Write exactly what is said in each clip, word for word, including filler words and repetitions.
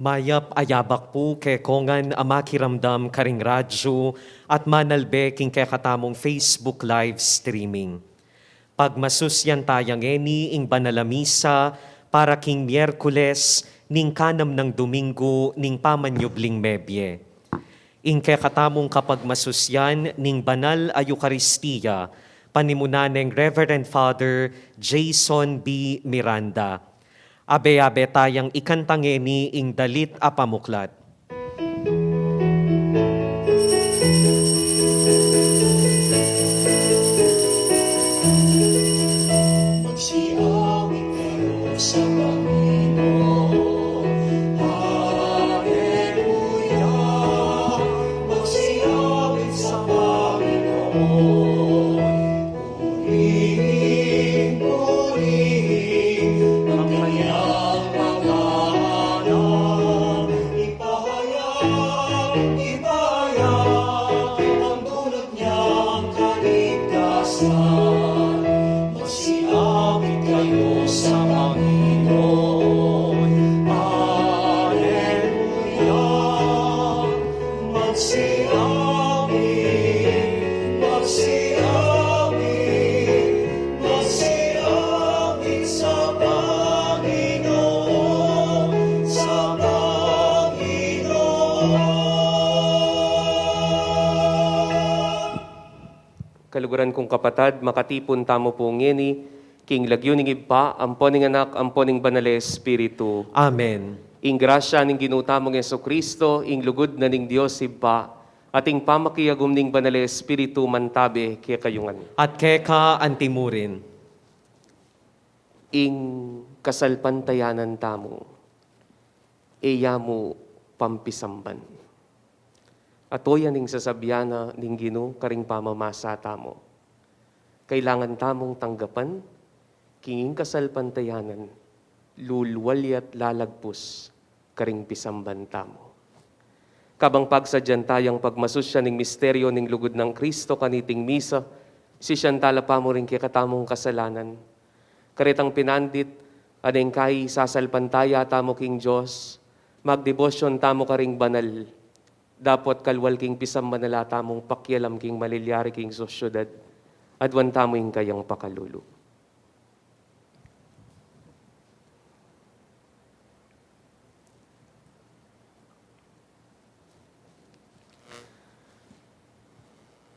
Mayap a yabak pu kekongan a makiramdam karing radyu at manalbe king kekatamung Facebook live streaming. Pagmasusyan taya ngeni ing banal a misa para king Miyerkules ning kanam nang Duminggu ning pamanyubling mebie. Ing kekatamung kapagmasusyan ning banal a Eukaristia, panimunan neng Reverend Father Jason B. Miranda. Abe-abe tayang ikanta ngeni ing dalit a pamuklat. Magsiawit kayo sa Panginoon. Haleluya. Magsiawit sa Panginoon. Purihin, purihin ang kanyang pangalan. Ipahayag, ipahayag ang dulot niyang kaligtasan. Magsiawit kayo sa Panginoon. Aleluya. Magsiawit, magsiawit, magsiawit sa Panginoon, sa Panginoon. Kaluguran kung kapatad, makatipun tamu pu ngeni king lagyu ning Ibpa, ampo ning Anak, ampo ning Banal a Espiritu. Amen. Ing grasya ning Ginu tamung Jesucristo, ing lugud na ning Dios Ibpa, at ing pamakiagum ning Banal a Espiritu mantabe kekayu ngan. At keka antimurin. Ing kasalpantayanan tamu, e ya mu pampisamban. Ato yan ing sasabian na ning Ginu karing pamamasa tamu. Kailangan tamung tanggapan king ing kasalpantayanan, lulwal ya't lalagpus karing pisamban tamu. Kabang pagsadyan tayang pagmasusyan ning misteryo ning lugud nang Kristo kaniting misa, sisian tala pamu ring kekatamung kasalanan. Karetang pinandit, a neng kai sasalpantaya tamu king Dios, magdebosyon tamu karing banal, dapot kalwal king pisamban na la tamung pakialam king malilyari king sosyedad, aduan tamu ing kayang pakalulu.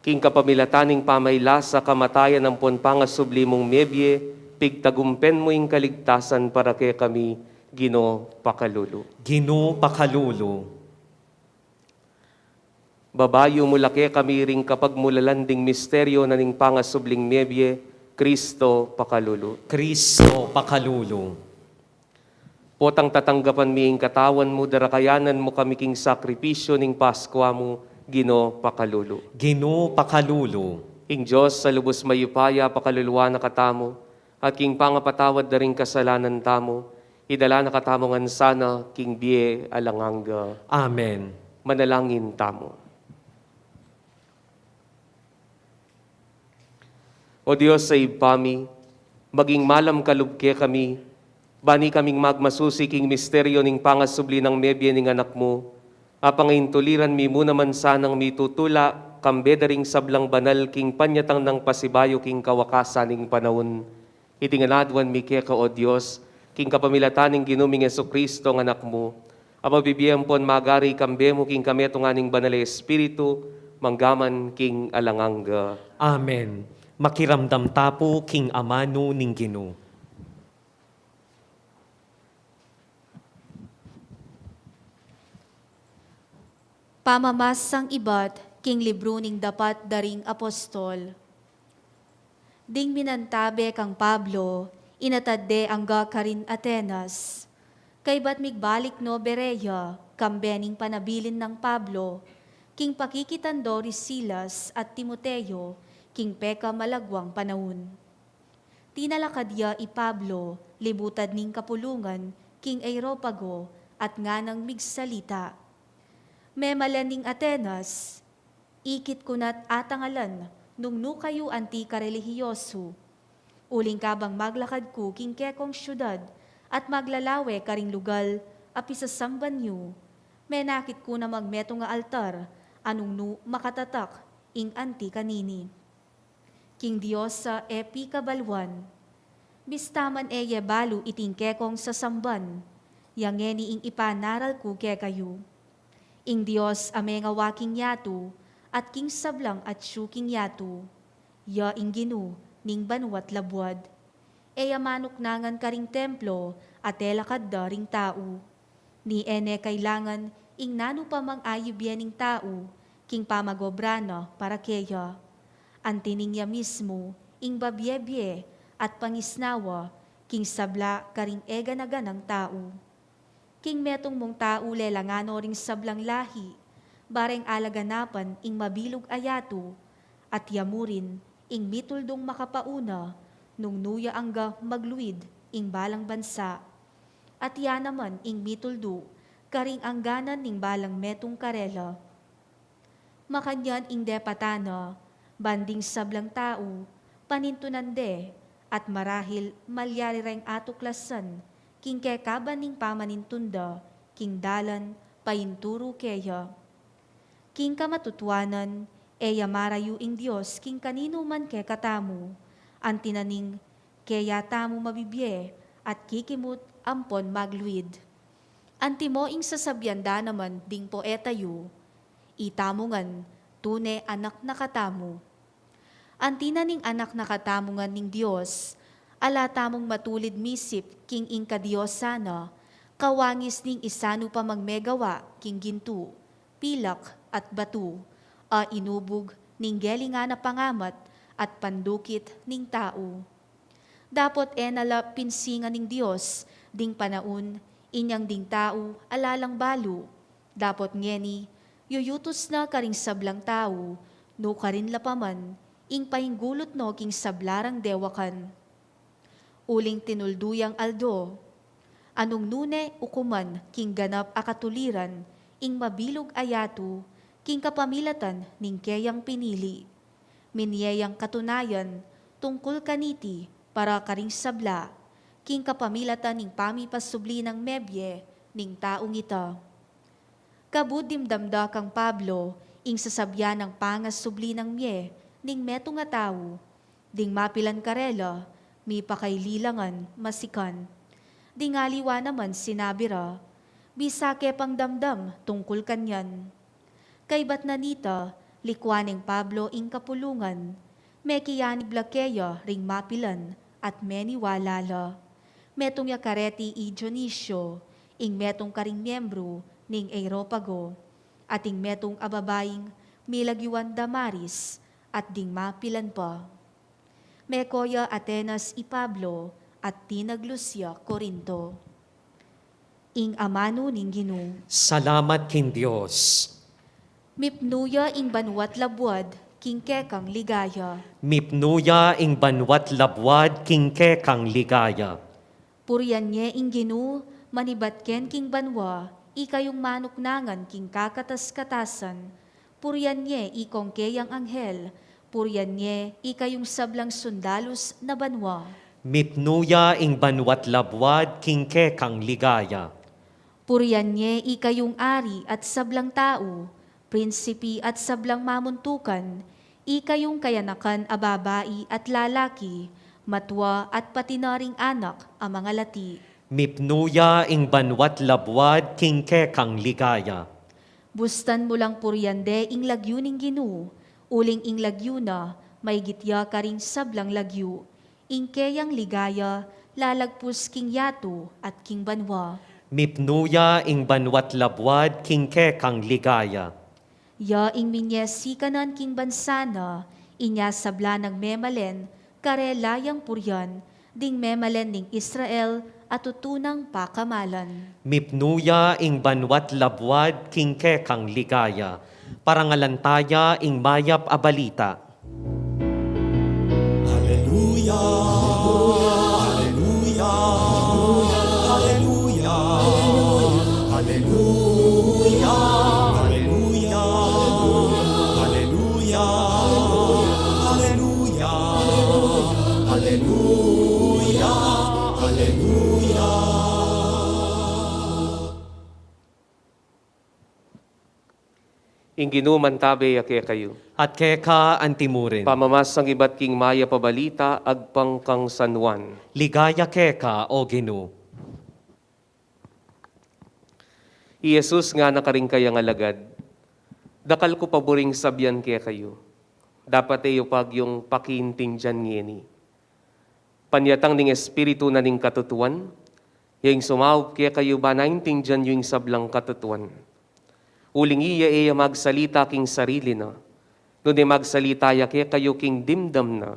King kapamilatan ning pamailasa, kamatayan ampon pangasubli mung mebie, pigtagumpen mu ing kaligtasan para kekami, Ginu, pakalulu. Ginu, pakalulu. Babayu mu la kekami ring kapagmulalan ding misteryo na ning pangasubling mebie, Kristo, pakalulu. Kristo, pakalulu. Potang tatanggapan mi ing katawan mu, darakayanan mu kami king sakripisyo ning Paskwa mu, Ginu, pakalulu. Ginu, pakalulu. Ing Dios a lubus mayupaya pakaluluan na katamu, at king pangapatawad da ring kasalanan tamu, idala na katamu ngan sana king bie alang angga. Amen. Manalangin tamu. O Dios a Ibpa mi, maging malam ka lub kekami, bani kaming magmasusi king misteryo ning pangasubli nang mebie ning Anak mu, a pangaintuliran mi mu naman sanang mitutula kambe da ring sablang banal king panyatang nang pasibayu king kawakasan ning panaun. Iti ngan aduan mi keka, O Dios, king kapamilatan ning Ginu ming Jesucristo a Anak mu, a mabibie ampon magari kambe mu king kametungan ning Banal a Espiritu, manggaman king alang angga. Amen. Makiramdam ta pu king amanu ning Ginu. Pamamasang ibat king libru ning dapat da ring apostol. Ding minantabe kang Pablo, inatad de angga karin Atenas. Kaybat migbalik no Berea, kambe ning panabilin nang Pablo, king pakikitan do ri Silas at Timoteo, king pekamalagwang panaun. Tinalakad ya i Pablo, libutad ning kapulungan, king Areopago, at nganang migsalita. Memalen ning Atenas, ikit ku na't atangalan nung nu kayu anti karelihiyosu. Uling kabang maglakad ku king kekong syudad at maglalawe karing lugal a pisasamban yu, menakit ku namang metung a altar, a nung nu makatatak ing anti kanini. King Dios a e pikabaluan. Bista man e ye balu iting kekong sasamban, ya ngeni ing ipanaral ku kekayu. Ing Dios a mengawa king yatu, at king sablang atsu king yatu, ya ing Ginu ning banua't labuad. E ya manuknangan karing templo a telakad da ring tau. Ni e ne kailangan ing nanu pa mang ayub ye ning tau king pamag-obra na para keya. Anti ning ya mismu ing babie-bie at pangisnawa king sabla karing e gana-ganang tau. King metung mung tau lelangan no ring sablang lahi, bareng ala ganapan ing mabilug a yatu, at ya mu rin ing mituldung makapauna nung nu ya angga magluid ing balang bansa. At ya naman ing mituldu karing angganan ning balang metung karela. Makanyan ing depatan na, ban ding sablang tau panintunan de, at marahil malyari reng atuklasan king kekaban ning pamanintun da king dalan painturu keya. King kamatutuanan, e ya marayu ing Dios king kaninu man kekatamu, anti na ning keya tamu mabibie at kikimut ampon magluid. Antimo ing sasabian da naman ding poeta yu, itamu ngan tune anak na katamu. Anti na ning anak na katamu ngan ning Dios, ala tamung matulid misip king ing kadiosan na, kawangis ning isanu pa mang megawa king gintu, pilak at batu, a inubug ning gelingan a pangamat at pandukit ning tau. Dapot e na la pinsingan ning Dios ding panaun inyang ding tau ala lang balu. Dapot ngeni, yuyutus na karing sablang tau, nukarin la pa man ing painggulut no king sabla rang dewakan. Uling tinuldu yang aldo, anung nune ukuman king ganap a katuliran ing mabilug a yatu king kapamilatan ning keyang pinili. Minye yang katunayan tungkul kaniti para karing sabla, king kapamilatan ning pamipasubli nang mebie ning taung ita. Kabud dimdam da kang Pablo ing sasabian nang pangasubli nang mie ning metung a tau, ding mapilan karela, mipakaililangan masikan. Ding aliwa naman sinabi ra, bisa ke pang damdam tungkul kanyan. Kaybat na nita, likuan neng Pablo ing kapulungan, mekianib la keya ring mapilan at meniwala la. Metung ya kareti i Dionisio, ing metung karing miembru ning Areopago, at ing metung a babaing milagyuan Damaris, at ding mapilan pa. Meko ya Atenas i Pablo at tinaglus ya Corinto. Ing amanu ning Ginu. Salamat king Dios. Mipnu ya ing banua't labuad king kekang ligaya. Mipnu ya ing banua't labuad king kekang ligaya. Purian ye ing Ginu, manibat ken king banua, ikayung manuknangan king kakatas-katasan. Purian ye ikong keyang anghel, purian ye ikayung sablang sundalus na banua. Mipnu ya ing banua't labuad king kekang ligaya. Purian ye ikayung ari at sablang tau, prinsipi at sablang mamuntukan, ikayung kayanakan a babai at lalaki, matua at pati na ring anak a mangalati. Mipnu ya ing banua't labuad king kekang ligaya. Bustan mu lang purian de ing lagyu ning Ginu, uling ing lagyu na maygit ya karing sablang lagyu. Ing keyang ligaya lalagpus king yatu at king banua. Mipnu ya ing banua't labuad king kekang ligaya. Ya ing minye sikanan king bansa na, inya sabla nang memalen, karela yang purian, ding memalen ning Israel a tutunang pakamalan. Mipnu ya ing banua't labuad king kekang ligaya. Parangalan taya ing mayap a balita. Aleluya, aleluya, aleluya, aleluya, aleluya, aleluya, aleluya, aleluya, aleluya. Ing Ginu mantabe ya kekayu. At keka antimurin. Pamamasang ibat king Mayap a Balita agpang kang San Juan. Ligaya keka, O Ginu. I Jesus ngana karing kayang alagad, "Dakal ku pa buring sabian kekayu, dapat e yu pa agyung pakiintindian ngeni. Panyatang ning Espiritu na ning katutuan, ya ing sumaup kekayu ba naintindian yu ing sablang katutuan. Uling iya e ya magsalita king sarili na, nune magsalita ya kekayu king dimdam na,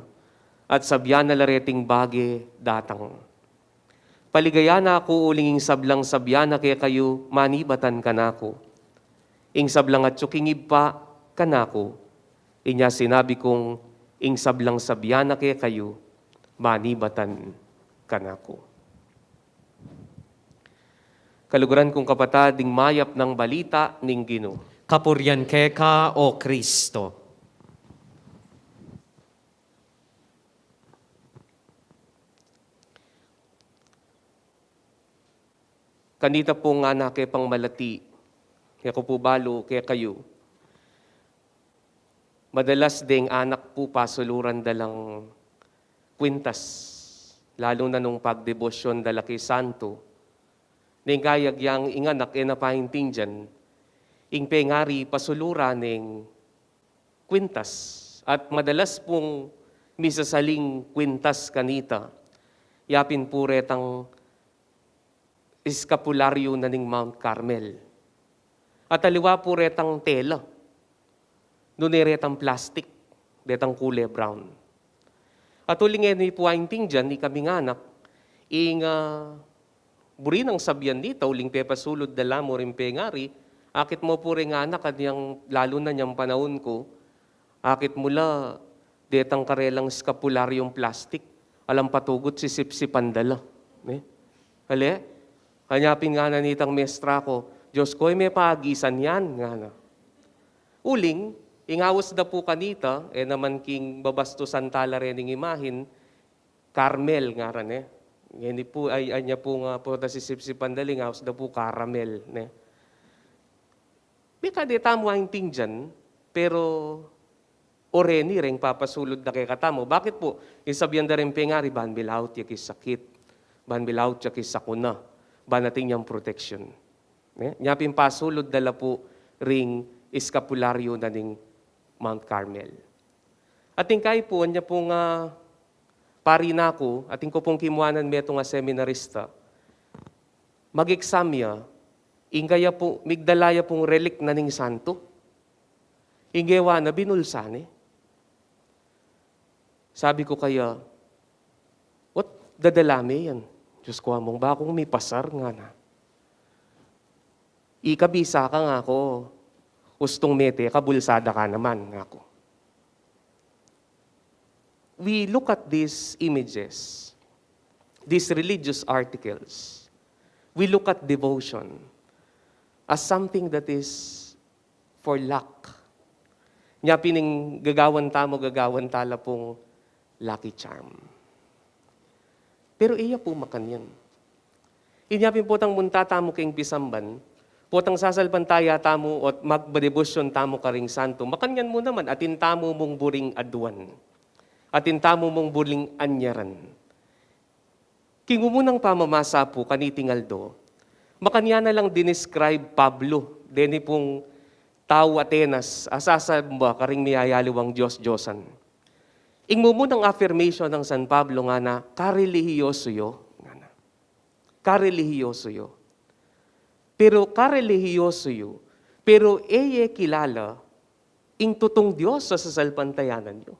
at sabian na la reting bage datang. Paligayan na ku uling ing sablang sabian na kekayu manibatan kanaku. Ing sablang atyu king Ibpa kanaku. Inya sinabi kung ing sablang sabian na kekayu manibatan kanaku." Kaluguran kung kapatad, ing mayap nang balita ning Ginu. Kapurian keka, O Kristo. Kanita pung anak e pang malati, e ku pu balu kekayu. Madalas deng anak pu pasuluran da lang kwintas, lalu na nung pagdebosyon da la king santo. Neng kayag yang ing anak e na paintindian, ing pengari pasuluran neng kwintas. At madalas pung misasaling kwintas kanita, yapin pu retang eskapularyo na ning Mount Carmel. At aliwa pu retang tela, nune retang plastic, retang kule brown. At uling e ne pu aintindian, ikaming anak, ing, ah, buri nang sabian nita, uling pepasulud da la mu ring pengari, akit mu pu ring anak, anyang lalu na nyang panaun ku, akit mu la, detang karelang eskapularyong plastik, alang patugut sisipsipan da la. Ne? Ale? Anya pin ngana nitang mestra ku, "Diyos ko, e me pa agisan yan," ngana. Uling, ing aus da pu kanita, e naman king babastusan tala rening imahin, Carmel ngaran, e. Ngeni pu, ay, anya pu nga pu ta sisipsipan da la, ing aus da pu caramel, ne. Mika de tamu aintindian, pero o reni reng papasulud da kekatamu. Bakit pu? Ing sabian da reng pengari, ban milaut ya king sakit, ban milaut ya king sakuna, ban atin yang protection. Ne? Nya pin pasulud da la pu ring eskapularyo na ning Mount Carmel. Atin kay pu, anya pu nga pari na ku, atin ku pung kimuanan metung a seminarista, mag-exam ya, ing kaya pu, migdala ya pung relic na ning santo. Ing gewa na, binulsa ne. Sabi ku kaya, "What, dadala me yan?" "Diyos ko, among bakung mipasar," ngana. "Ika bisa ka," ngaku. "Ustung mete ka, bulsa da ka naman," ngaku. We look at these images, these religious articles. We look at devotion as something that is for luck. Nya pin ing gagawan tamu, gagawan tala pung lucky charm. Pero iya pu makanyan. Inya pin potang munta tamu king pisamban, potang sasalpantaya tamu at magdebosyon tamu karing santo, makanyan mu naman, atin tamu mung buring aduan. Atin tamu mung buring anyaran. King mumunang pamamasa pu kaniting aldo, makanyan na lang dinescribe Pablo, deni pung tau Atenas, a sasamba karing miyayaliwang dios-diosan. Ing mumunang affirmation nang San Pablo ngana, "Karelihiyoso yu," ngana. "Karelihiyoso yu." Pero karelihiyoso yu, pero e ye kilala ing tutung Dios a sasalpantayanan yu.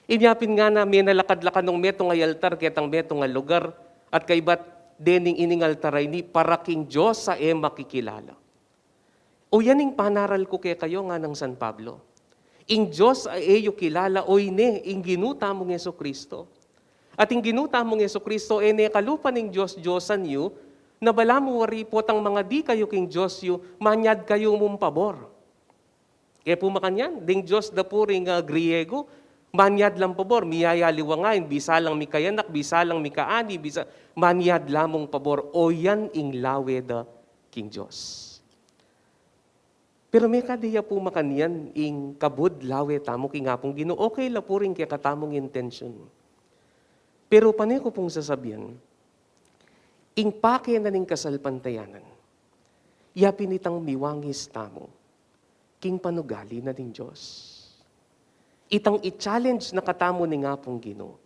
Inya pin ngana, menalakad la kanung metung a altar ketang metung a lugar, at kaybat dening ining altar a ini para king Dios a e makikilala. O yan ing panaral ku kekayu, nganang San Pablo. Ing Dios a e yu kilala, oyni ing Ginu tamung Jesucristo. At ing Ginu tamung Jesucristo, e ne kalupa ning dios-diosan yu, na balamu wari potang mangadi kayu king dios yu, manyad kayu mung pabor. Kaya pu makanyan, ding dios da pu ring, ah, Griego, manyad lang pabor, miyayaliwang ain, bisa lang mikayanak, bisa lang mikaani, bisa, manyad la mung pabor, o yan ing lawe da king Dios. Pero mekad e ya pu makanyan ing kabud lawe tamu king Apung Ginu, okay la pu ring kekatamung intention. Pero pane ku pung sasabian, ing pake na ning kasalpantayanan, ya pin itang miwangis tamu king panugali na ning Dios. Itang i-challenge na katamu ning Apung Ginu,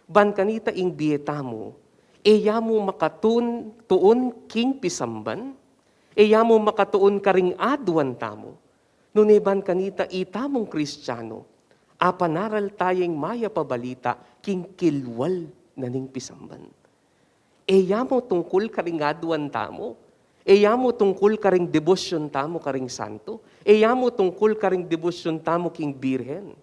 ban kanita ing bie tamu, e ya mu makatun-, tuun king pisamban, e ya mu makatuun karing aduan tamu, nune ban kanita itamung Kristiano, apanaral taya ing mayap a balita king kilwal na ning pisamban. E ya mu tungkul karing aduan tamu, e ya mu tungkul karing debosyon tamu karing santo, e ya mu tungkul karing debosyon tamu king Birhen.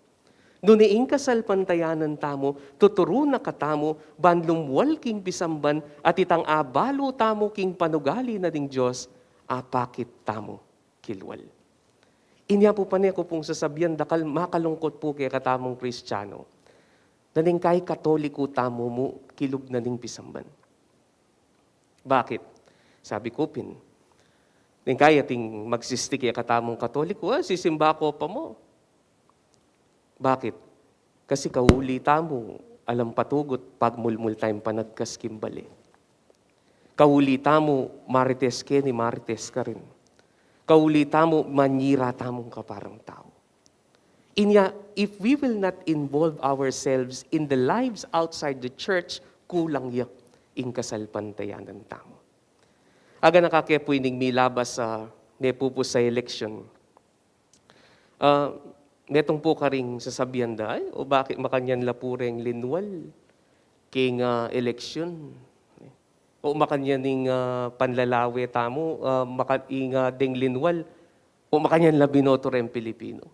Nune ing kasalpantayanan tamu, tuturu na katamu, ban lumwal king pisamban, at itang abalu tamu king panugali na ning Dios, apakit tamu kilwal. Inya pu pane ku pung sasabian, dakal makalungkut pu kekatamung Kristiano, na neng kai Katoliko tamu mu kilub na ning pisamban. Bakit? Sabi ku pin, neng kai ating magsisti kekatamung Katoliko, "Ah, sisimba ko pa mu." Bakit? Kasi kauli tamu, alang patugut, pagmulmul tayang panagkas king bale. Kauli tamu, marites keni, marites karin. Kauli tamu, manyira tamung kaparang tau. Inya, if we will not involve ourselves in the lives outside the church, kulang ya ing kasalpantayanan tamu. Aga nakake pu ining milabas a mepupusa eleksyon. Ah, metung pu karing sasabian da, "Ay, o bakit makanyan la pu reng linwal king, ah, eleksyon? O makanyan ing, ah, panlalawe tamu, ah, maka-, ing, ah, deng linwal, o makanyan la binoto reng Pilipino?"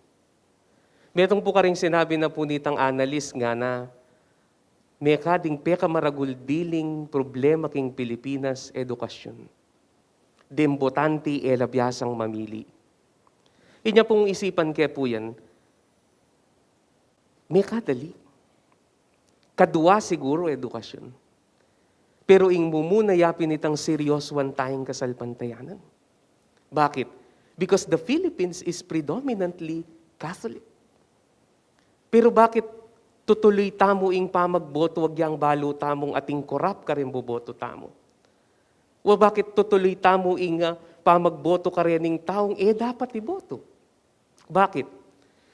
Metung pu karing sinabi na pu nitang analis ngana, mekad ing pekamaragul diling problema king Pilipinas, edukasyon. Deng botante e la biasang mamili. Inya pung isipan ke pu yan, mekad ali. Kadua siguru, edukasyon. Pero ing mumuna ya pin itang seryosuan tayang kasalpantayanan. Bakit? Because the Philippines is predominantly Catholic. Pero bakit tutuloy tamu ing pamagboto agyang balu tamung ating korap karing boboto tamu? O bakit tutuloy tamu ing, ah, pamagboto karening taung e dapat iboto? Bakit?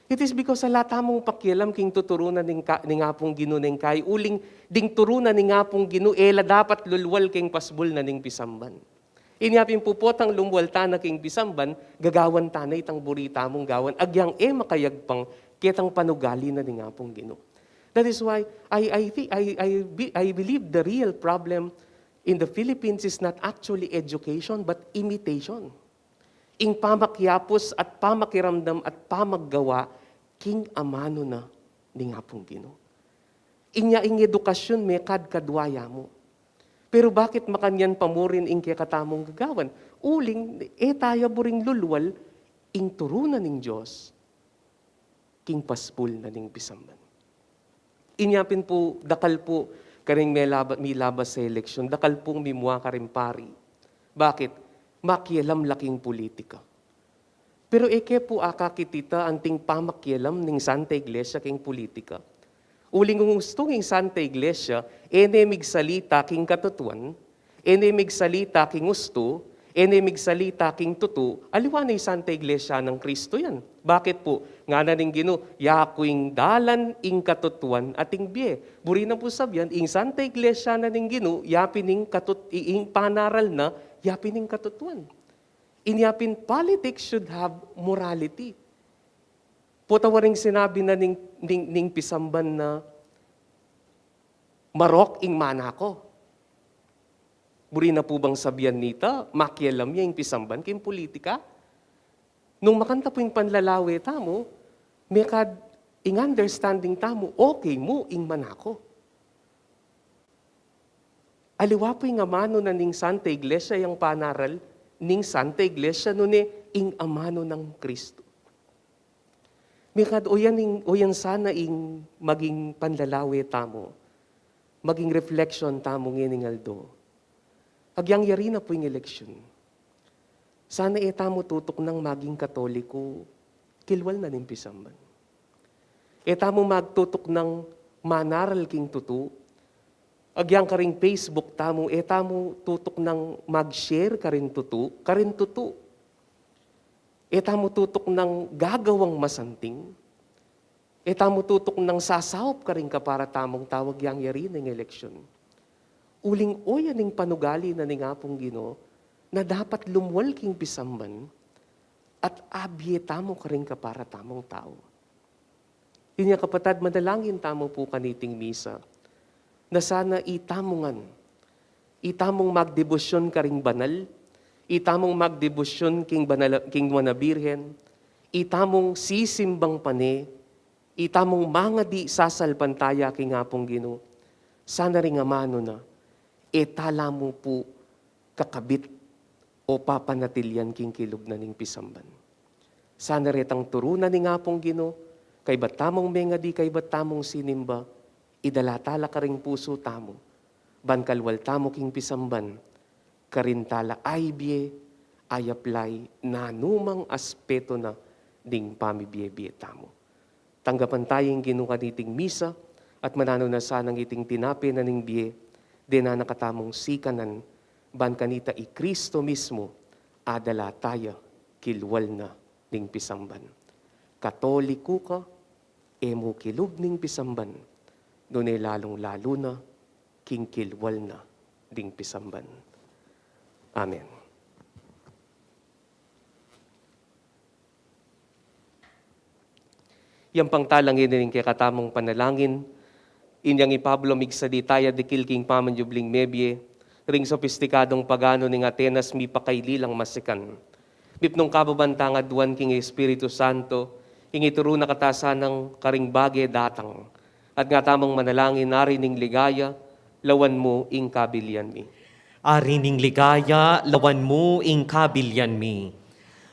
It is because ala tamung pakialam king tuturunan ning ka-, ning Apung Ginu neng kai, uling ding turunan ning Apung Ginu e la dapat lulwal king pasbul na ning pisamban. Inya pin pu potang lumwal tana king pisamban, gagawan tana itang buri tamung gawan agyang e makayagpang ketang panugali na ning Apung Ginu. That is why I, I thi-, I, I be-, I believe the real problem in the Philippines is not actually education but imitation. Ing pamakiapus at pamakiramdam at pamaggawa king amanu na ning Apung Ginu. Inya ing edukasyon mekad kadua ya mu. Pero bakit makanyan pa mu rin ing kekatamung gagawan? Uling e taya buring lulwal ing turunan ning Dios king pasbul na ning pisamban. Inya pin pu, dakal pu karing melaba-, milabas sa eleksyon, dakal pung mimua karing pari. Bakit? Makialam la king pulitika. Pero e ke pu akakit ita anting pamakialam ning Santa Iglesia king pulitika? Uling kung ustung ing Santa Iglesia, e ne migsalita king katutuan, e ne migsalita king ustu, e ne migsalita king tutu, aliwa na ing Santa Iglesia nang Kristo yan. Bakit pu? Ngana ning Ginu, "Ya ku ing dalan, ing katutuan, at ing bie." Buri na pu sabian, ing Santa Iglesia na ning Ginu, ya pin ing katut-, i-, ing panaral na, ya pin ing katutuan. Inya pin, politics should have morality. Pota waring sinabi na ning, ning, ning pisamban na, "Marok ing mana ko." Buri na pu bang sabian nita, makialam ya ing pisamban king pulitika? Nung makanta pu ing panlalawe tamu, mekad ing understanding tamu, okay mu ing mana ko. Aliwa pu ing amanu na ning Santa Iglesia yang panaral ning Santa Iglesia, nune ing amanu nang Kristo. Mekad o yan ing, o yan sana ing maging panlalawe tamu, maging reflection tamu ngening aldo. Agyang yari na pu ing eleksyon. Sana e tamu tutuknang maging Katoliko kilwal na ning pisamban. E tamu magtutuknang manaral king tutu. Agyang karing Facebook tamu, e tamu tutuknang mag-share karing tutu, karing tutu. E tamu tutuknang gagawang masanting. E tamu tutuknang sasaup karing kapara tamung tau agyang yari ning eleksyon. Uling oya ning panugali na ning Apung Ginu na dapat lumwal king pisamban at abie tamu karing kapara tamung tau. Inya kapatad, manalangin tamu pu kaniting misa na sana itamu ngan, itamung magdebosyon karing banal, itamung magdebosyon king banal, king Nuan a Birhen, itamung sisimbang pane, itamung mangadi sasalpantaya king Apung Ginu, sana ring amanu na, e tala mu pu kakabit o papanatilian king kilub na ning pisamban. Sana retang turunan ning Apung Ginu, kaybat tamung mengadi, kaybat tamung sinimba, idala tala karing pusu tamu, ban kalwal tamu king pisamban, karin tala aibie, ayaplay nanumang aspeto na ning pamibie-bie tamu. Tanggapan taya ing Ginu kaniting misa, at mananu na sanang iting tinape na ning bie, dena na katamung sikanan, ban kanita i Kristo mismu, adala taya kilwal na ning pisamban. Katoliku ka, e mu kilub ning pisamban, nune lalung-lalu na king kilwal na ding pisamban. Amen. Yang pangtalang ini ning kekatamung panalangin, inyang i Pablo migsadi taya dikil king pamanyubling mebie, ring sopistikadung pagano ning Atenas mipakaili lang masikan. Mipnung kababan tang aduan king Espiritu Santo, ing ituru na kata sanang karing bage datang. At nga tamung manalangin, Ari ning ligaya, lawan mu ing kabilian mi. Ari ning ligaya, lawan mu ing kabilian mi.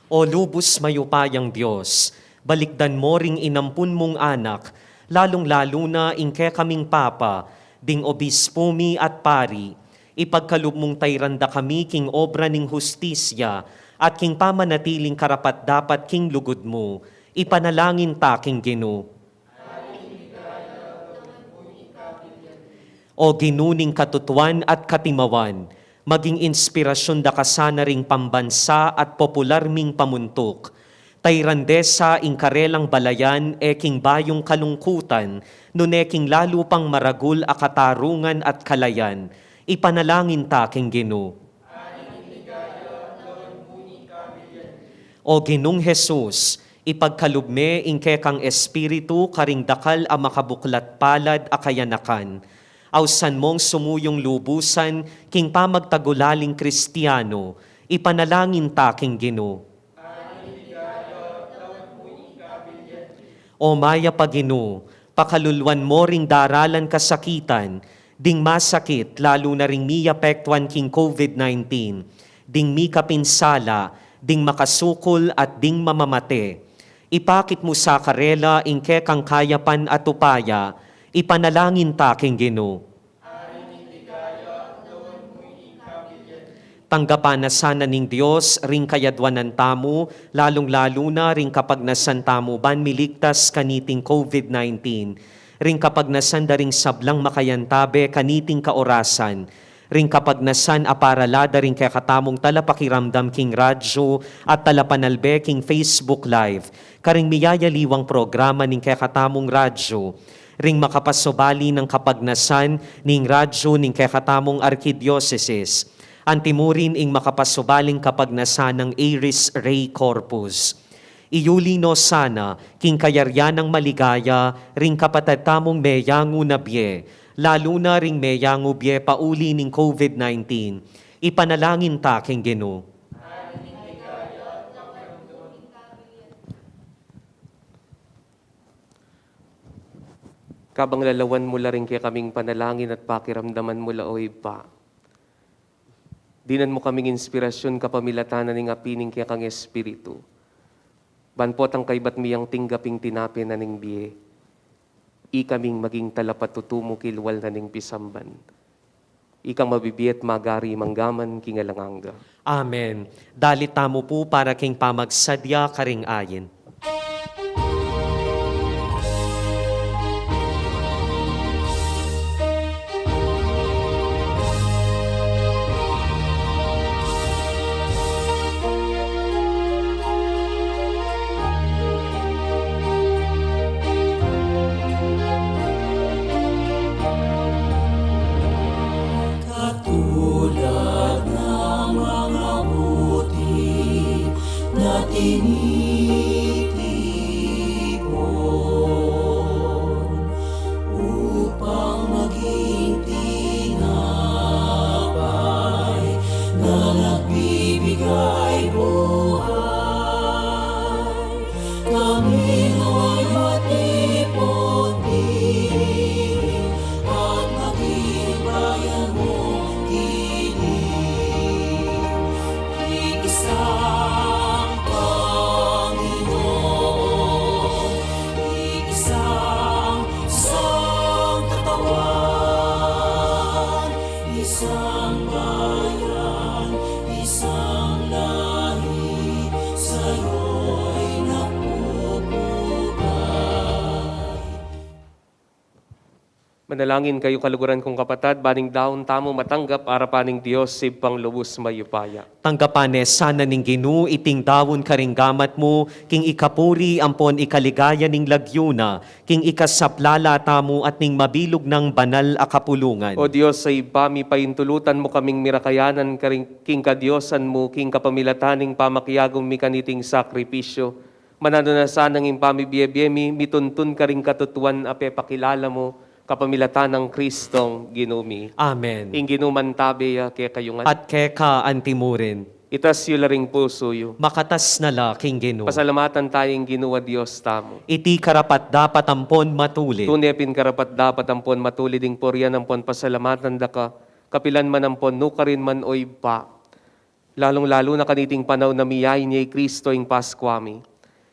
O lubus mayupayang Dios, balikdan mo ring inampun mung anak, lalung-lalu na ing kekaming papa, ding obispu mi at pari, ipagkalub mung tairan da kami king obra ning hustisya, at king pamanatiling karapat-dapat king lugud mu, ipanalangin ta king Ginu. O Ginu ning katutuan at katimawan, maging inspirasyon da ka sana ring pambansa at popular ming pamuntuk. Tairan de sa ing karelang balayan e king bayung kalungkutan, nune king lalu pang maragul a katarungan at kalayan. Ipanalangin ta king Ginu. O Ginung Jesus, ipagkalub me ing kekang espiritu karing dakal a makabuklat palad a kayanakan. Ausan mong sumuyung lubusan king pamagtagulaling Kristiano, ipanalangin ta king Ginu. O mayap a Ginu, pakaluluan mo ring daralan kasakitan, ding masakit, lalu na ring miapektuan king COVID nineteen, ding mikapinsala, ding makasukul at ding mamamate. Ipakit mu sa karela ing kekang kayapan at upaya, ipanalangin ta king Ginu. Tanggapan na sana ning Dios ring kayadwanan tamu, lalung-lalu na ring kapagnasan tamu ban miligtas kaniting COVID nineteen, ring kapagnasan da ring sablang makayantabe kaniting kaorasan, ring kapagnasan a para la da ring kekatamung talapakiramdam king radyo at talapanalbe king Facebook Live, karing miyayaliwang programa ning kekatamung radyo, ring makapasubali nang kapagnasan ning radyo ning kekatamung arkidiosesis, antimurin ing makapasubaling kapagnasan nang Aris Rey Corpus. Iyuli no sana king kayarian nang maligaya ring kapatad tamung meyangu na bie, lalu na ring meyangu bie pauli ning COVID nineteen. Ipanalangin ta king Ginu. Kabang lalawan mu la ring kekaming panalangin at pakiramdaman mu la, O Ibpa, dinan mu kaming inspirasyon kapamilatan na ning api ning kekang Espiritu. Ban potang kaybat mi yang tinggap ing tinape na ning bie, ikaming maging talapatutu mu kilwal na ning pisamban. ikang mabibie at magari manggaman king alang angga. Amen. Dalit tamu pu para king pamagsadya karing ayin. Katulad ng mga buti na tinitipon upang maging tinapay na nagbibigay buhay. Kami nawa'y matipon din at maging bayan mong kilig. Iisang Panginoon, iisang, isang katawan, isang bayan, isang lahi, sa'yo'y nagpupugayan. Manalangin kayu, kaluguran kung kapatad, ban ing daun tamu matanggap arapan ning Dios Ibpang lubus mayupaya. Tanggapan ne sana ning Ginu iting daun karing gamat mu, king ikapuri ampon ikaligaya ning lagyu na, king ikasaplala tamu at ning mabilug nang banal a kapulungan. O Dios a Ibpa mi, paintulutan mu kaming mirakayanan karing, king kadiosan mu, king kapamilatan ning pamakiagum mi kaniting sakripisyu. Mananu na sanang ing pamibie-bie mi mituntun karing katutuan a pepakilala mu, kapamilatan nang Kristong Ginu mi. Amen. Ing Ginu mantabe ya kekayu ngan. At keka antimurin. Itas yu la ring pusu yu. Makatas na la king Ginu. Pasalamatan taya ing Ginu a Dios tamu. Iti karapat-dapat ampon matulid. Tune pin karapat-dapat ampon matulid ing purian ampon pasalamatan da ka, kapilan man ampon nukarin man, o Ibpa. Lalung-lalu na kaniting panaun a miyain ya i Kristo ing Paskua mi.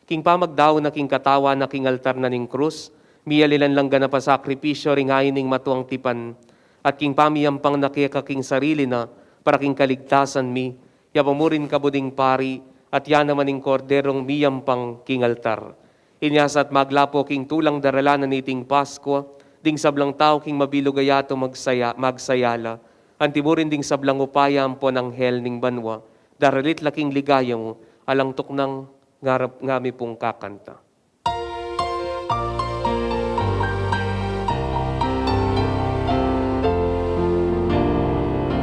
King pamagdaun na king katawan na king altar na ning krus, miyalilan lang ganap a sakripisyu ring ain ning matuang tipan, at king pamiyampang na keka king sarili na para king kaligtasan mi, ya pa mu rin kabud ing pari, at ya naman ing Korderong miyampang king altar. Inya sa at maglapo king tulang daralan na niting Paskua, ding sablang tau king mabilug a yatu magsaya-, magsaya la, anti mu rin ding sablang upaya ampon anghel ning banua, daralit la king ligaya mu, alang tuknang ngarap ngami pung kakanta.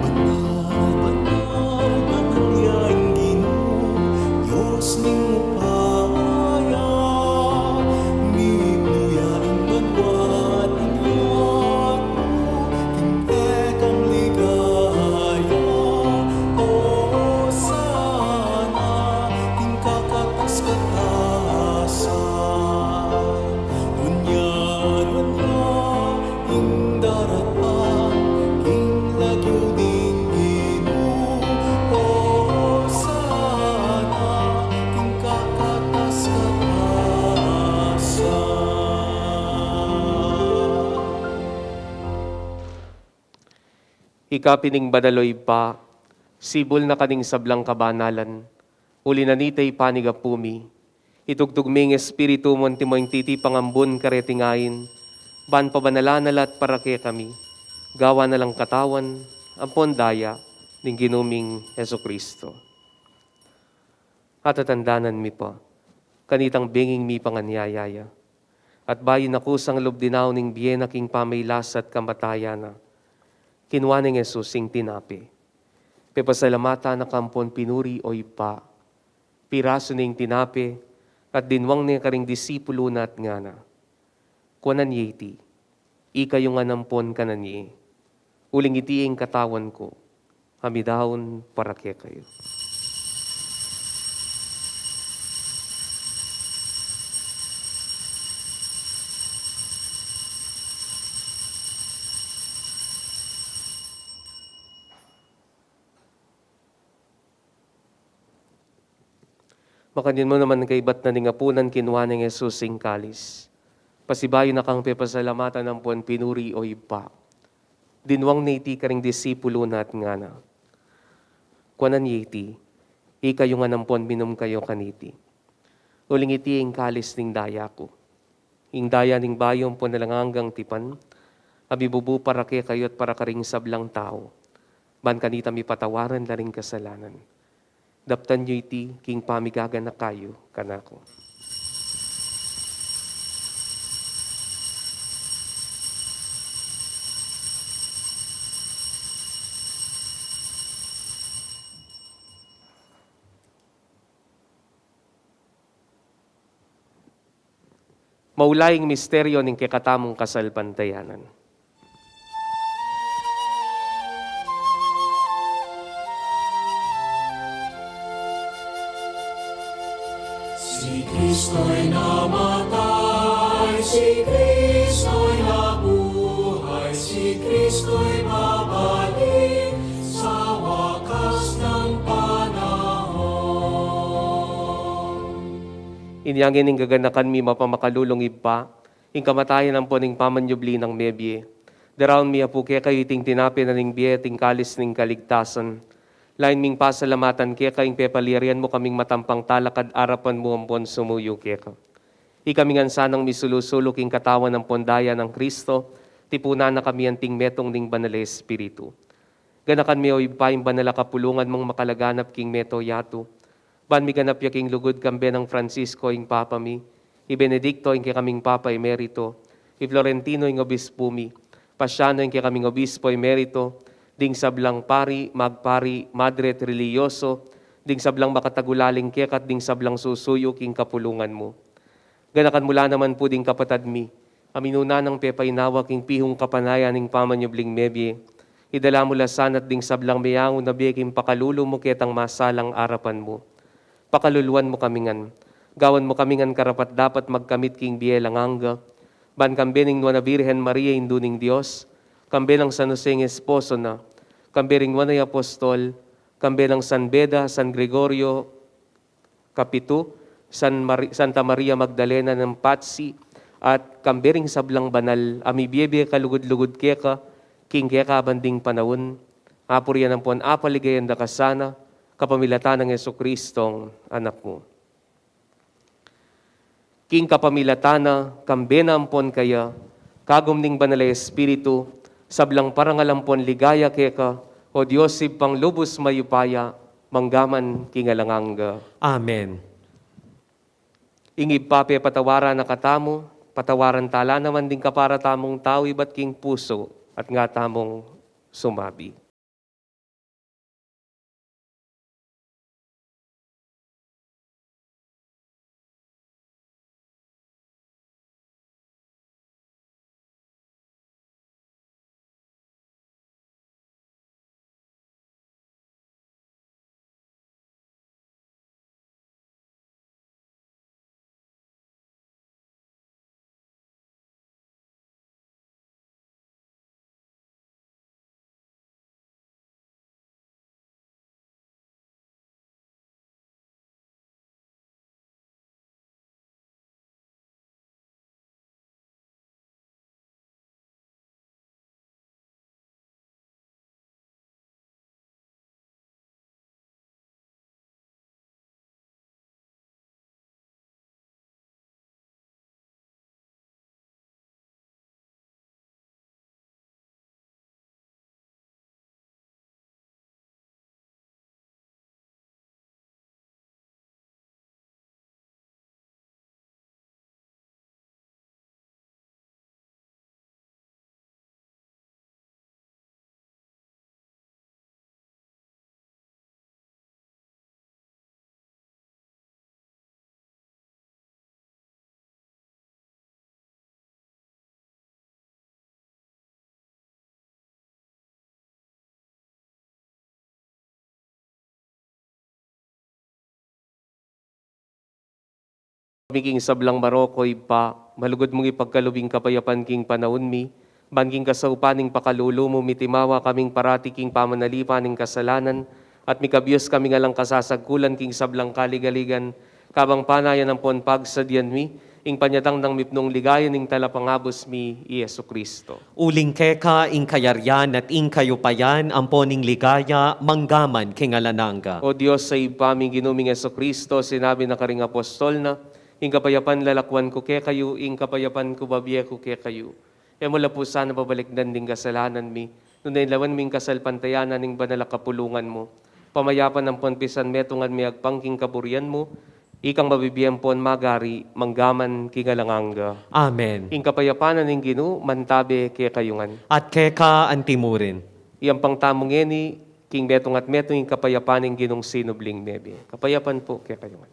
Banal, banal, banal ya ing Ginu, Dios ning upaya, mibie ya ing banua at ing yatu king kekang ligaya. Hosana king kakatas-katasan. Nune, nune ing daratang king lagyu ning Ginu. Hosana king kakatas-katasan. Ika pin ing banal, o Ibpa, sibul na ka ning sablang kabanalan, uli na nita ipanig apu mi. Itugtug me ing Espiritu mu antimo ing titipang ambun kareting ain, ban pabanalan na la at para kekami, gawan na lang katawan ampon daya ning Ginu ming Jesucristo. Atatandanan mi pa, kanitang benging mipanganyaya ya, at bayu na kusang lub dinaun ing bie na king pamailas at kamatayan na, kinua neng Jesus ing tinape. Pepasalamatan na ka ampon pinuri, o Ibpa. Pirasu ne ing tinape, at dinwang ne karing disipulu na at ngana, kuanan ye iti, ikayu ngan ampon kanan ye, uling iti ing katawan ku, a midaun para kekayu. Makanyan mu naman kaibat na ning apunan, kinua neng Jesus ing kalis. Pasibayu na kang pepasalamatan ampon pinuri, o Ibpa. Dinuang ne iti karing disipulu na at ngana, kuanan ye iti, ikayu ngan ampon minum kayu kaniti. Uling iti ing kalis ning daya ku, ing daya ning bayu ampon alang anggang tipan, a mibubu para kekayu at para karing sablang tau, ban kanita mipatawaran la ring kasalanan. Daptan yu iti king pamigaganaka yu kanaku. Maula ing misteryo ning kekatamung kasalpantayanan. Si Kristo'y namatay, si Kristo'y nabuhay, si Kristo'y babalik sa wakas ng panahon. Inya ngeni ing gaganakan mi mapamakalulung Ibpa, ing kamatayan ampon ing pamanyubli nang mebie. Daraun mi apu kekayu iting tinape na ning bie at ing kalis ning kaligtasan. Lain ming pasalamatan keka ing pepalyarian mu kaming matampang talakad arapan mu ampon sumuyu keka. Ikami ngan sanang misulu-sulu king katawan ampon daya nang Kristo, tipunan na kami anting metung ning Banal a Espiritu. Ganakan mi, o Ibpa, ing banal a kapulungan mung makalaganap king mabilug a yatu. Ban miganap ya king lugud kambe nang Francisco ing Papa mi, i Benedicto ing kekaming Papa Emerito, i Florentino ing Obispu mi, Pasiano ing kekaming Obispo Emerito, ding sablang pari, magpari, madre at relihiyoso, ding sablang makatagulaling keka at ding sablang susuyu king kapulungan mu. Ganakan mu la naman pu ding kapatad mi a minuna nang pepainawa king pihung kapanayan ning pamanyubling mebie. Idala mu la sana at ding sablang meangu na bie king pakalulu mu ketang masalang arapan mu. Pakaluluan mu kami ngan. Gawan mu kami ngan karapat-dapat magkamit king bie alang angga. Ban kambe ning Nuan a Birhen Maria, Indu ning Dios, kambe nang San Jose ing esposo na, kambe ring nuan a apostol, kambe nang San Beda, San Gregorio, Kapitu, San Mari-, Santa Maria Magdalena nang patsi, at kambe ring sablang banal a mibie-bie kalugud-lugud keka king kekaban ding panaun, apurian ampon apaligayan da ka sana, kapamilatan nang Jesucristong Anak mu. King kapamilatan na, kambe na ampon kaya, kagum ning Banal a Espiritu, sablang parangal ampon ligaya keka, o Dios Ibpang lubus mayupaya, mangga man king alang angga. Amen. Ing Ibpa pepatawaran na katamu, patawaran ta la naman ding kapara tamung tau ibat king pusu at ngan tamung sumabi. Kami king sablang marok, o Ibpa, malugud mung ipagkalub ing kapayapan king panaun mi, ban king kasaupan ning pakalulu mu mitimawa kaming parati king pamanalipan ning kasalanan, at mikabius kaming alang kasasagkulan king sablang kaligaligan, kabang panayan ampon pagsadyan mi, Ing panyatang nang mipnung ligaya ning Talapangabus mi, i Jesucristo. Uling keka ing kayarian at ing kayupayan, ampo ning ligaya, mangga man king alang angga. O Dios a Ibpa mi, ing Ginu ming Jesucristo, sinabi na karing apostol na, ing kapayapan lalakwan ku kekayu, ing kapayapan ku bibie ku kekayu. E mu la pu sana babalikdan ding kasalanan mi, nune lawan mi ing kasalpantayanan ning banal a kapulungan mu. Pamayapan ampon pisanmetungan mi agpang king kaburian mu, ikang mabibie ampon magari, mangga man king alang angga. Amen. Ing kapayapan na ning Ginu, mantabe kekayu ngan. At keka antimurin. Iyampang tamu ngeni, king metung at metung ing kapayapan ning Ginung sinubling mebie. Kapayapan pu kekayu ngan.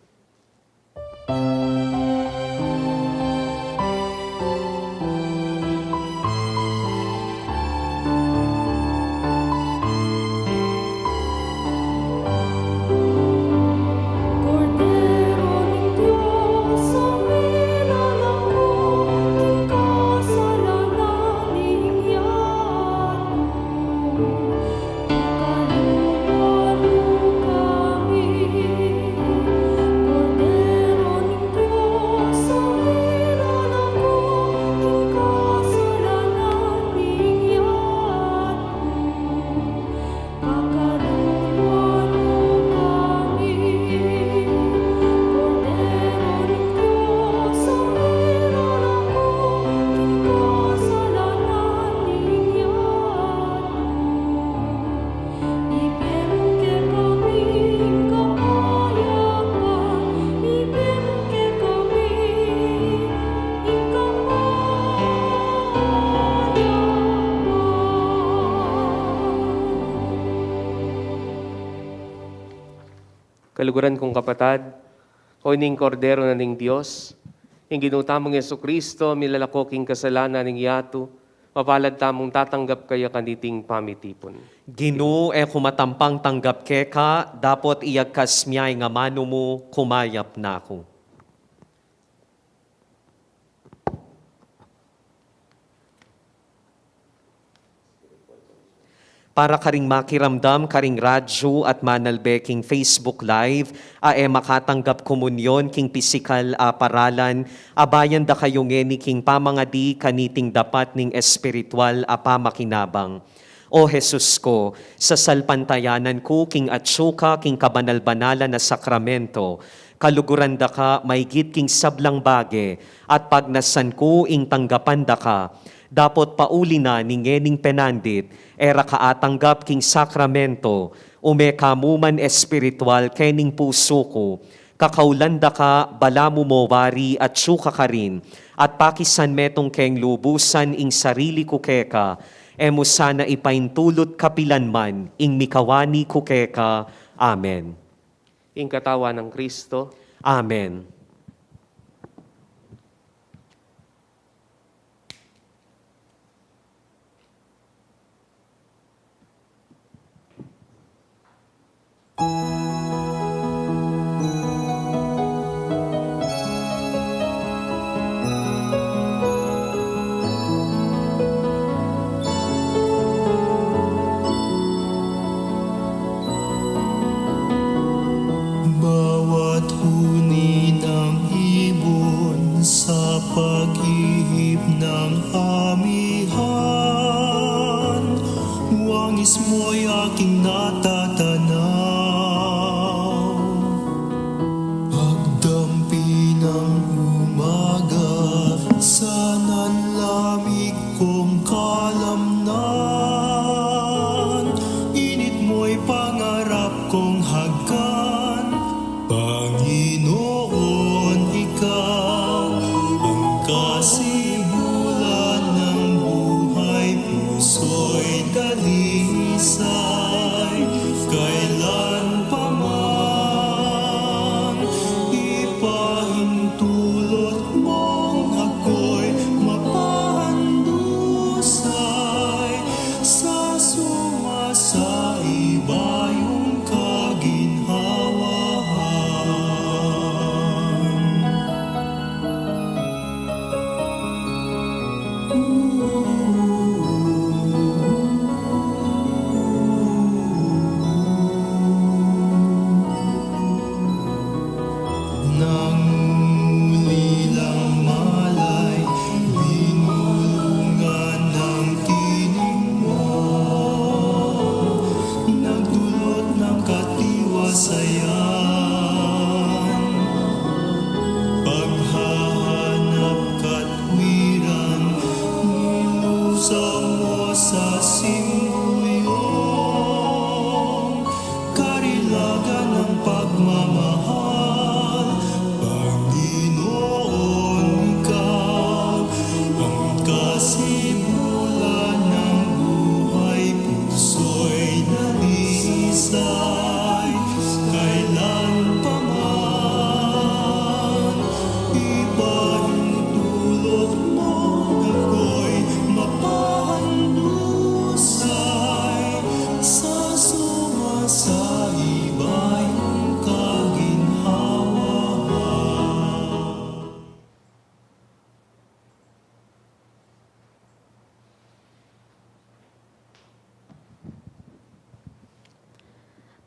Kaluguran kung kapatad, o ining Kordero na ning Dios, ing Ginu tamung Jesucristo, milalako king kasalanan ning yatu, mapalad tamung tatanggap kaya kaniting pamitipun. Ginu, e ku matampang tanggap keka, dapot iyagkas mu ya ing amanu mu, kumayap na ku. Para karing makiramdam karing radyu at manalbe king Facebook Live, a e makatanggap komunyon king pisikal a paralan, abayan da kayu ngeni king pamangadi kaniting dapat ning espiritual a pamakinabang. O Jesus ku, sasalpantayanan ku king atsu ka king kabanal-banalan a sakramento, kaluguran da ka maigit king sablang bage, at pagnasan ku ing tanggapan da ka. Dapot pauli na ning ngening penandit, e ra ka atanggap king sakramento, ume ka mu man espiritual kening pusu ku, kakaulan da ka, balamu mo wari atsu ka karin, at pakisanmetung keng lubusan ing sarili ku keka, e mu sana ipaintulut kapilan man ing mikawani ku keka. Amen. Ing katawan nang Kristo. Amen. Bawat huni ng ibon sa pag-ihip ng amihan, wangis mo'y aking natatanaw. Pagdampi ng umaga, sana'y lamig kong kalamnan, init mo'y pangarap kong hagkan. Panginoon, ikaw ang kasibulan ng buhay, puso'y dalisay, kailan pa man ipahintulot mong ako'y mapahandusay sa sumasaiba yung kaginhawaan.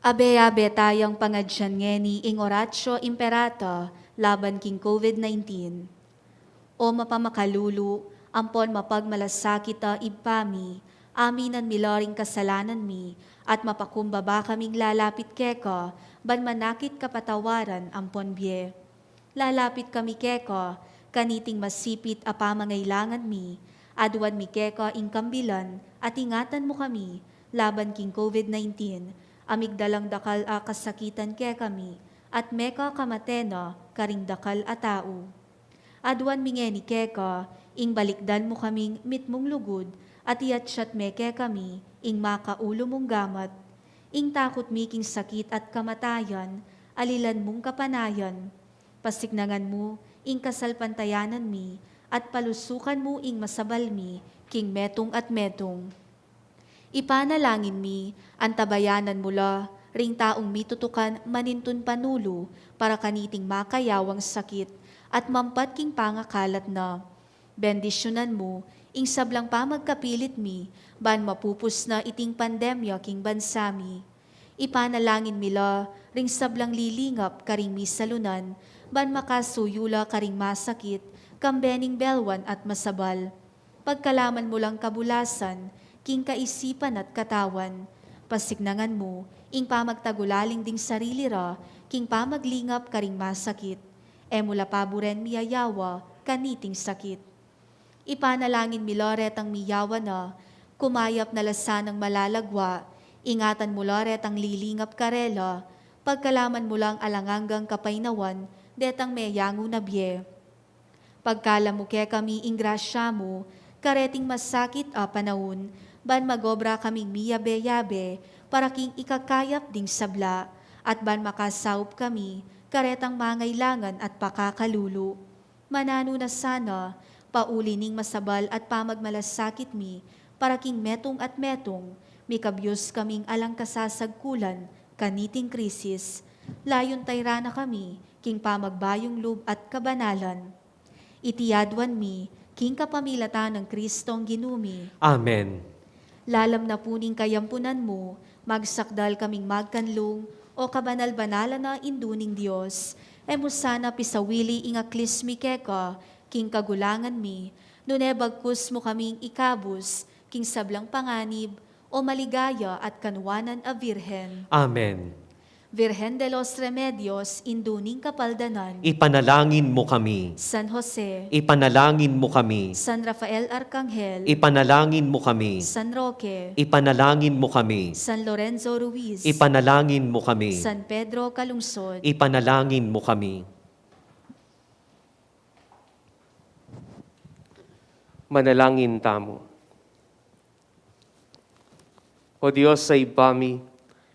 Abe-abe tayang pangadyan ngeni ing Oratio Imperata laban king COVID nineteen. O mapamakalulu, ampon mapagmalasakit a Ibpa mi, aminan mi la ring kasalanan mi, at mapakumbaba kaming lalapit keka, ban manakit kapatawaran ampon bie. Lalapit kami keka, kaniting masipit a pamangailangan mi, aduan mi keka ing kambilan, at ingatan mu kami, laban king COVID nineteen, a migdalang dakal a kasakitan kekami, at meka kamate na karing dakal a tau. Aduan mi ngeni keka, ing balikdan mu kaming mitmung lugud, at iyatyat me kekami, ing makaulu mung gamat. Ing takut mi king sakit at kamatayan, alilan mung kapanayan. Pasiknangan mu ing kasalpantayanan mi, at palusukan mu ing masabal mi king metung at metung. Ipanalangin mi, antabayanan mu la ring taung mitutukan manintun panulu para kaniting makayawang sakit at mampat king pangakalat na. Bendisyunan mu ing sablang pamagkapilit mi ban mapupus na iting pandemya king bansa mi. Ipanalangin mi la ring sablang lilingap karing misalunan, ban makasuyu la karing masakit, kambe ning belwan at masabal. Pagkalaman mu lang kabulasan king kaisipan at katawan. Pasiknangan mu ing pamagtagulaling ding sarili ra king pamaglingap karing masakit. E mu la paburen miyayawa kaniting sakit. Ipanalangin mi la retang miyawa na, kumayap na la sanang malalagwa, ingatan mu la retang lilingap karela, pagkalaman mu lang alang anggang kapaynawan detang meyangu na bie. Pagkalam mu kekami ing grasya mu kareting masakit a panaun, ban magobra kaming miyabe-yabe para king ikakayap ding sabla, at ban makasaup kami karetang mangailangan at pakakalulu. Mananu na sana, pauli ning masabal at pamagmalasakit mi, para king metung at metung, mikabyus kaming alang kasasagkulan kaniting krisis. Layun tayra na kami king pamagbayung lub at kabanalan. Iti aduan mi king kapamilatan nang Kristong Ginu mi. Amen. Lalam na pu ning kayampunan mu, magsakdal kaming magkanlung, o kabanal-banalan a Indu ning Dios. E mu sana pisawili ing aklis mi keka king kagulangan mi, nune bagkus mu kaming ikabus king sablang panganib, o maligaya at kanuanan a Virgen. Amen. Virgen de los Remedios, Indu ning Kapaldanan. Ipanalangin mu kami. San Jose. Ipanalangin mu kami. San Rafael Arcangel. Ipanalangin mu kami. San Roque. Ipanalangin mu kami. San Lorenzo Ruiz. Ipanalangin mu kami. San Pedro Calungsod. Ipanalangin mu kami. Manalangin tamu. O Dios a Ibpa mi,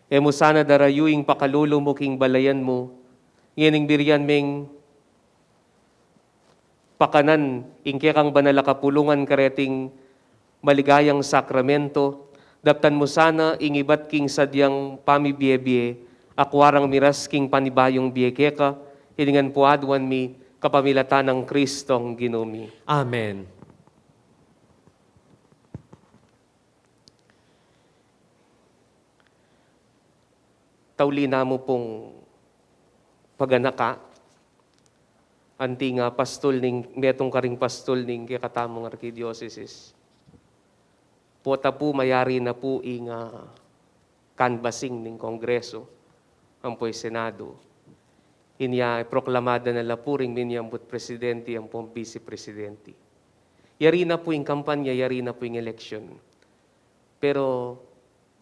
e mu sana darayu ing pakalulu mu king balayan mu, ngening birian meng pakanan ing kekang banal a kapulungan kareting maligayang sakramento, daptan mu sana ing ibat king sadyang pamibie-bie, akua rang miras king panibayung bie keka, ini ngan pu aduan mi, kapamilatan nang Kristong Ginu mi. Amen. Tauli na mu pung paganaka, anti nga pastul ning, metung karing pastul ning kekatamung arkidiosesis. Pota pu, mayari na pu ing, ah, canvassing ning Kongreso, ampo ing Senado. Inya proklamada na la pu ring minyambut presidenti, ampo bisi presidenti. Yari na pu ing kampanya, yari na pu ing eleksyon. Pero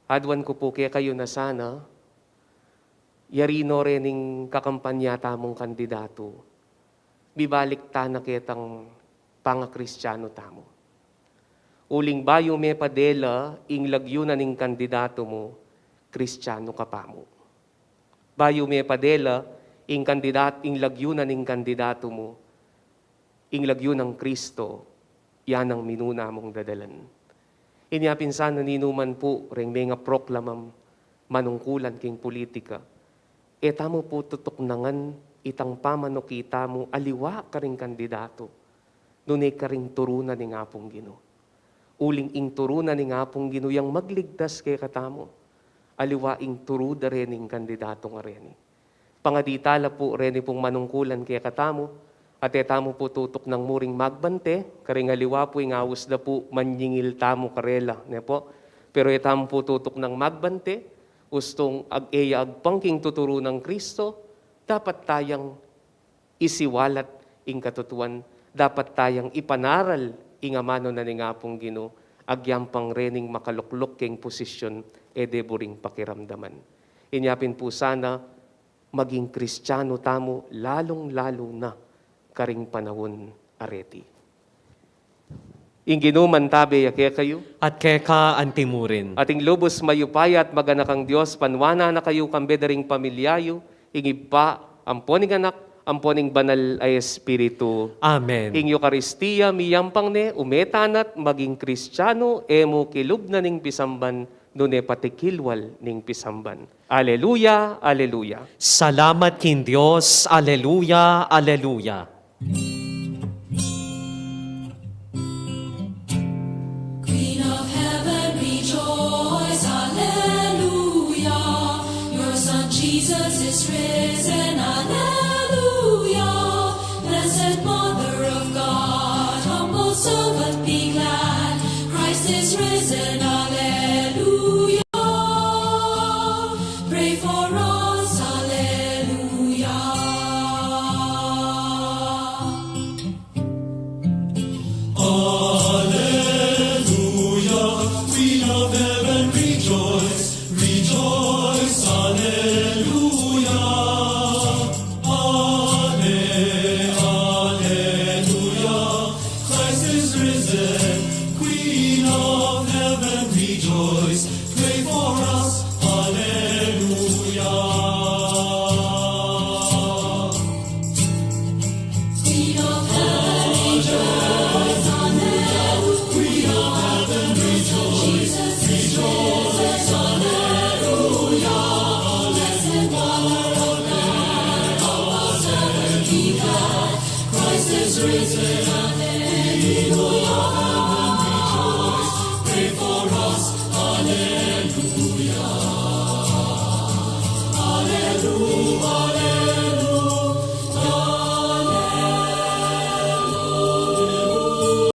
aduan ku pu kekayu na sana, yari no rening kakampanya tamung kandidatu, mibalik ta na ketang pangakristianu tamu. Uling bayu me pa dela ing lagyu na ning kandidatu mu, Kristianu ka pa mu. Bayu me pa dela ing kandidat-, ing lagyu na ning kandidatu mu, ing lagyu nang Kristo, ya nang minuna mung dadalan. Inya pin sana ninuman pu reng mengaproklamam manungkulan king pulitika, e tamu pu tutuknangan itang pamanuki tamu aliwa karing kandidatu, nune karing turu na ning Apung Ginu. Uling ing turu na ning Apung Ginu yang magligtas kekatamu. aliwa ing turu da rening kandidatung areni. Pangadi tala pu reni pung manungkulan kekatamu, at e tamu pu tutuknang muring magbante, karing aliwa pu ing aus da pu manyingil tamu karela, ne pu? Pero e tamu pu tutuknang magbante, ustung ag-, e ya agpang king tuturu nang Kristo, dapat tayang isiwalat ing katutuan, dapat tayang ipanaral ing amanu na ning Apung Ginu, agyang pang rening makalukluk king posisyon e de buring pakiramdaman. Inya pin pu sana, maging Kristiano tamu, lalung-lalu na karing panaun a reti. Ing Ginu mantabe ya kekayu. At keka antimurin. At ing lubus mayupaya at maganakang Dios, panuanan na kayu kambe da ring pamilya yu, ing Ibpa, ampo ning Anak, ampo ning Banal a Espiritu. Amen. Ing Eukaristia miyampang ne, ume tana at maging Kristiano, e mu kilub na ning pisamban, nune pati kilwal ning pisamban. Aleluya, aleluya. Salamat king Dios. Aleluya, aleluya. Queen of heaven, rejoice, alleluia. Your son Jesus is risen, alleluia. Blessed Mother of God, humble servant, be glad. Christ is risen, alleluia. Pray for us, alleluia. Alleluia, Queen of heaven, rejoice, rejoice, alleluia. Alle-, alleluia, Christ is risen, Queen of heaven, rejoice, pray for us,